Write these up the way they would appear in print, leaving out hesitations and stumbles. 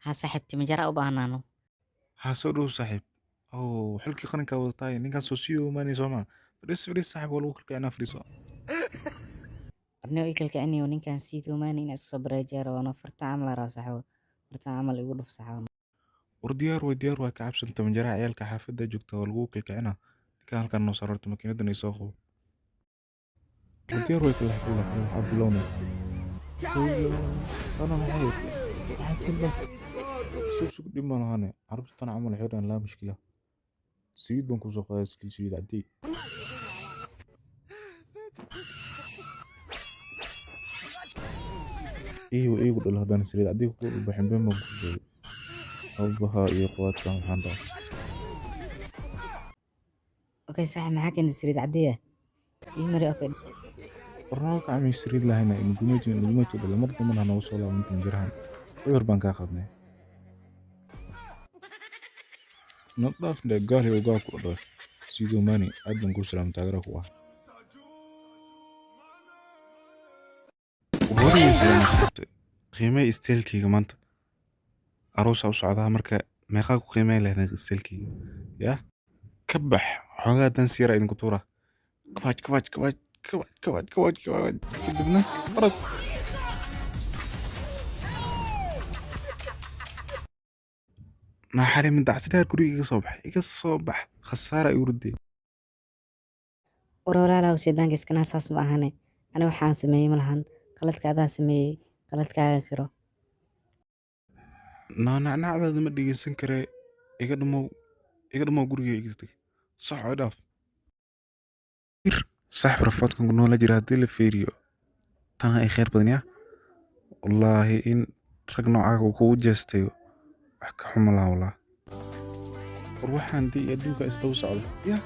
Ha saaxiib, timajara u baahnaano. Ha, soo dhow saaxiib. Oh, xilkii qarankaa wadataay ninkan soo sii umaanay soo maa. Fadhiis, fadhiis saaxiib, waa lagu kalkicinaa, fadhiiso. Warniyow, ii kalkicinayo ninkan Sadio Mane inaa iska soo bareejiya rabaan. Farta camal aa rabaa saaxiibo, farta camal igu dhuf saaxiibo. War diyaar way, diyaar waa, ka cabsan timajaraha ciyaalka xaafadda joogta waa lagu kalkicinaa. Ninkan halkan noo saar horta, makiinadan ay soo qabo. War diyaar way, kalax kalax kalax bilowna. Hooyo, sana maxay maxay tin dhan sug sug, dhib ma lahane. Carruurta tan camal waxay dhahaan laa mushkila. Saliid baan kusoo qaaday, saliid, saliid cadey. Iyo iigu dhal haddana saliid cadey kugu dhulbaxin, been baan kuu sheegay. Aabbaha iyo qawaadkan waxaan dhahay. Okay saaxiib, maxaa keentay saliid cadey ah ii mari, okay. Warnaa kacmay saliid lahayna nugumeetu nugumeetu dhala mar dambana ha noogu soo laaban timajarahan. Cudur baan kaa qaadnay. Na dhaaf dhe gaal iyo gaal ku dhalay. Sadio Mane, aad baan kuu salaam, taageera ku ah. Wariyay salaam asxaabta. Qiimee isteelkayga maanta. Aroos u socdaa, marka meeqaa ku qiimeyn lahayd isteelkayga? Yaa? Ka bax, xoogaa dan siira idinku tuura. Kabaaj kabaaj kabaaj kabaaj kabaaj kabaaj kabaaj, kadibna orod. Naxari midacsi dheer guriga iga soo bax, iga soo bax, khasaara igu riday. War walaalow, shaydaanka iskana saas ma ahane. Ani waxaan sameeyey ma lahan, qaladka adaa sameeyey, qaladkaaga qiro. Naanacnacdaada ma dhegeysan karee, iga dhamow, iga dhamow, guriga iga tag. Soco, dhaaf. Saaxib, rafaadkan ku noola jira haddii la fiiriyo, tana ay khayr badan yaa. Wallaahi in rag noocaaga uu kugu jeestayo wax ka xuma laha wallaahi. War waxaan dii adduunka isdaba socda. Yaa.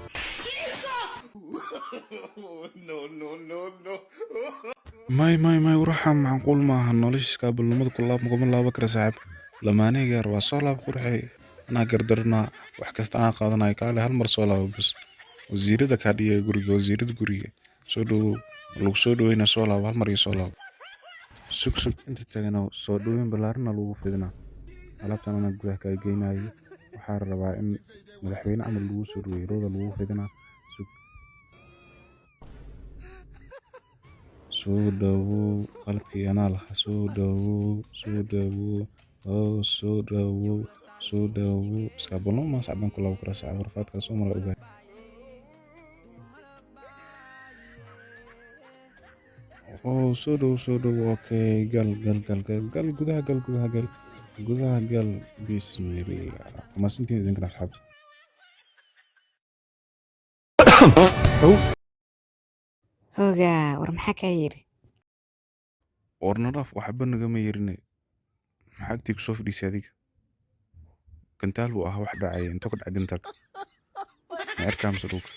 May may may, war waxaan macquul maaha, nolosha iskaabilnimada ku laab kuma laaban kara saaxiib. Lamaanahayga yar waa soo laab qurxey. Anaa gardaranaa, wax kasta anaa qaadanaya, kaale hal mar soo laabo bas. Wasiirada kaa dhigaya guriga, wasiirada guriga. Soo dhawow, lagu soo dhaweynaa, soo laabo, hal mar iyo soo laabo. Sug sug, inta taaganow, soo dhaweyn ballaarana lagu fidinaa. Alaabtan anaa gudaha kaa geynayo. Waxaa rabaa in madaxweyne camal lagu soo dhaweeyo, rooda lagu fidinaa. Sug. Soo dhawow, qaladkii anaa lahaa, soo dhawow, soo dhawow, oo soo dhawow, soo dhawow. Iskaabilnimo ma sacban ku laaban karaa saaxiib, rafaadkaa soo mara ogahay. Oh, soo dhow, soo dhow, okay, gal gal gal gal gal gudaha gal, gudaha gal, gudaha gal, bismillah. Mahadsantihiin idinkana asxaabta. Hoogaa, war maxaa kaa yidhi? War na dhaaf, waxba nagama yerine. Maxaa agtii kusoo fadhiisay adiga? Gantaal buu ahaa wax dhacaya, intuu ka dhacay gantaalka? Ma cirkaa mise dhulka?